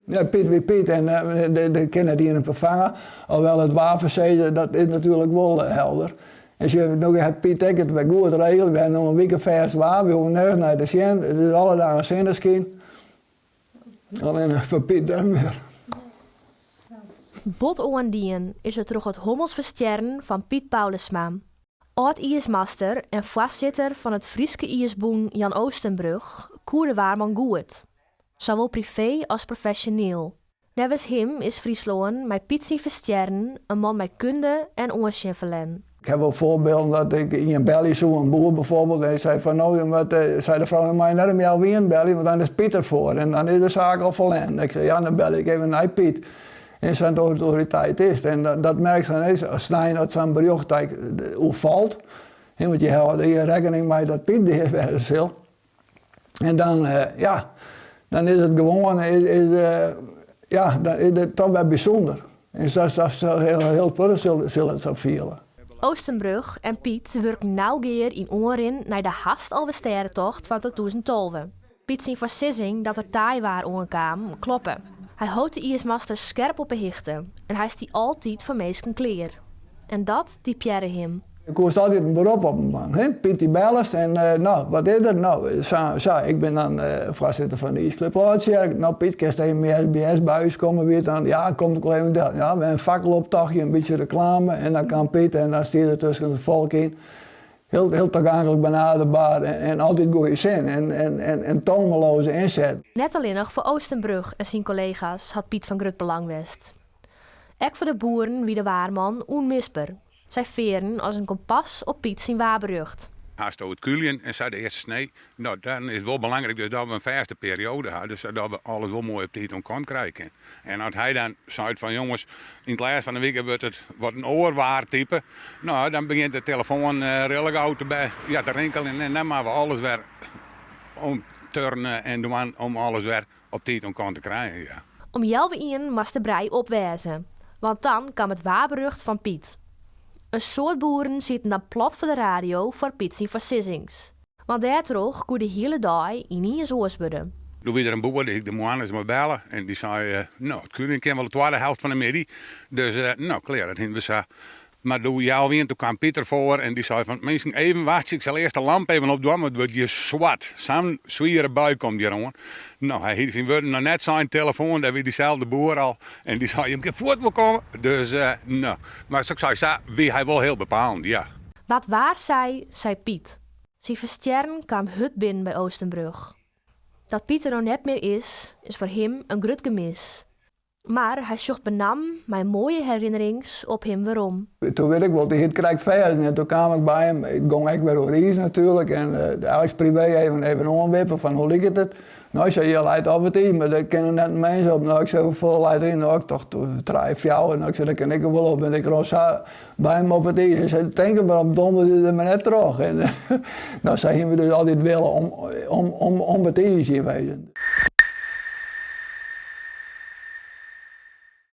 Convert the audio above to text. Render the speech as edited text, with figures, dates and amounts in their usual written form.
Ja, Piet wie Piet en der kin net ien him ferfange. Alhoewel it waarfoarsizzen, dat is natuerlik wol helder. En sjoch, no hat Piet ek it wer goed regele. We ha no in wike fêst waar, we hoege nergens nei te sjen. It is alle dagen sinneskyn. Allinnich foar Piet net mear. Bot oandien is er troch it hommels ferstjerren fan Piet Paulusma. Ald-iismaster en foarsitter fan it Fryske iisbûn Jan Oostenbrug koe de waarman goed, sawol privee as profesjoneel. Neffens him is Fryslân mei Piet syn ferstjerren in man mei kunde en oansjen ferlern. Ik ha wol foarbylden dat ik ien belje soe, in boer bijvoorbeeld, en hy sei fan no, wat, sei de frou, dan moatte je net om healwei ienen belje, want dan is Piet der foar en dan is de saak al ferlern. Ik sei, ja, dan belje ik even nei Piet. En sa'n autoriteit is. En dat merkst dan is as snein as sa'n berjocht oerfalt, want je hâlde hjir rekkening mei dat Piet dea wêze sil. En dan, ja, dan is it gewoan, is, is, ja, dan is it toch wer bysûnder. En sa, sa, sa hiel, hiel protte sil, sil it sa fiele. Oostenbrug en Piet wurken nau gear yn oanrin nei de hast Alvestêdetocht fan 2012. Piet syn foarsizzing dat der taai waar oankaam, kloppe. Hy hold de iismaster skerp op 'e hichte en hy stie altyd foar minsken klear. En dat typearre him. Ik koest altyd in berop op him dwaan. Hè? Piet dy bellest en no, wat is der? No, sa en sa, ik bin dan foarsitter fan de iisklup Aldtsjerk. No Piet, kinst even mei SBS by ús komme? Wie it dan, ja, kom ik wol even del. Ja, wer in fakkeloptochtje, in bytsje reklame en dan kaam Piet en dan stie er tusken it folk yn. Heel, heel toegankelijk, benaderbaar en, en altyd goede sin en, en, en, en tomeloze inzet. Net allinnich foar Oostenbrug en syn kollega's hat Piet fan grut belang west. Ek foar de boeren wie de waarman ûnmisber. Sy fearen as in kompas op Piet syn waarberjocht. Hasto it kúljen en sa de earste snee, no dan is it wol belangryk dus dat we in fêste perioade ha, dus sadat we alles wol moai op tiid oan kant krije kinne. En as hy dan seit fan jonges, yn it lêst fan de wike wurdt it wat in oar waartype, no dan begjint de telefoan rillik gau te, ja, te rinkeljen en dan moatte we alles wer omturne en dwaan om alles wer op tiid oan kant te krijen, ja. Om healwei ienen moast de brij op wêze, want dan kaam it waarberjocht fan Piet. In soad boeren sieten dan plat foar de radio foar Piet syn foarsizzings. Want dêrtroch koe de hiele dei yniens oars wurde. Doe wie der in boer dy't ik de moarns mei belle en dy sei, No, it kúljen kin wol de twadde helte fan de middei. Dus, no, klear, dat hiene we sa. Mar doe healwei ienen, doe kaam Piet derfoar en dy sei fan, Minsken, even wachtsje, ik sil earst de lamp even opdwaan, want it wurdt hjir swart. Sa'n swiere bui komt hjir oan. No, hy hie syn wurden noch net sein, telefoan, dêr wie dyselde boer al en dy sei, Jim kinne fuort wol komme. Dus, no. Mar sa't ik sei, sa wie hy wol hiel bepalend, ja. Wa't waar sei, sei Piet. Syn ferstjerren kaam hurd binnen by Oostenbrug. Dat Piet der no net mear is, is foar him in grut gemis. Mar hy sjocht benammen mei moaie herinnerings op him werom. Toen wit ik wol, dy hie it krekt fêst en toen kaam ik by him, it gong ek wer oer iis natuerlik en eigentlik privee even, even oanwippe fan hoe liket it. No, ik sei, hjir leit op it iis, mar dêr kin net in mins op. No, ik sei, hoefolle leit deryn? No, ik tocht trije, fjouwer. No, ik sei, dêr kin ik wol op. En ik rûn sa by him op it iis. Hy sei, tink der mar om, donder der mar net troch. En no, sa hiene we dus altyd wille om, om, om, om it iis yn wezen.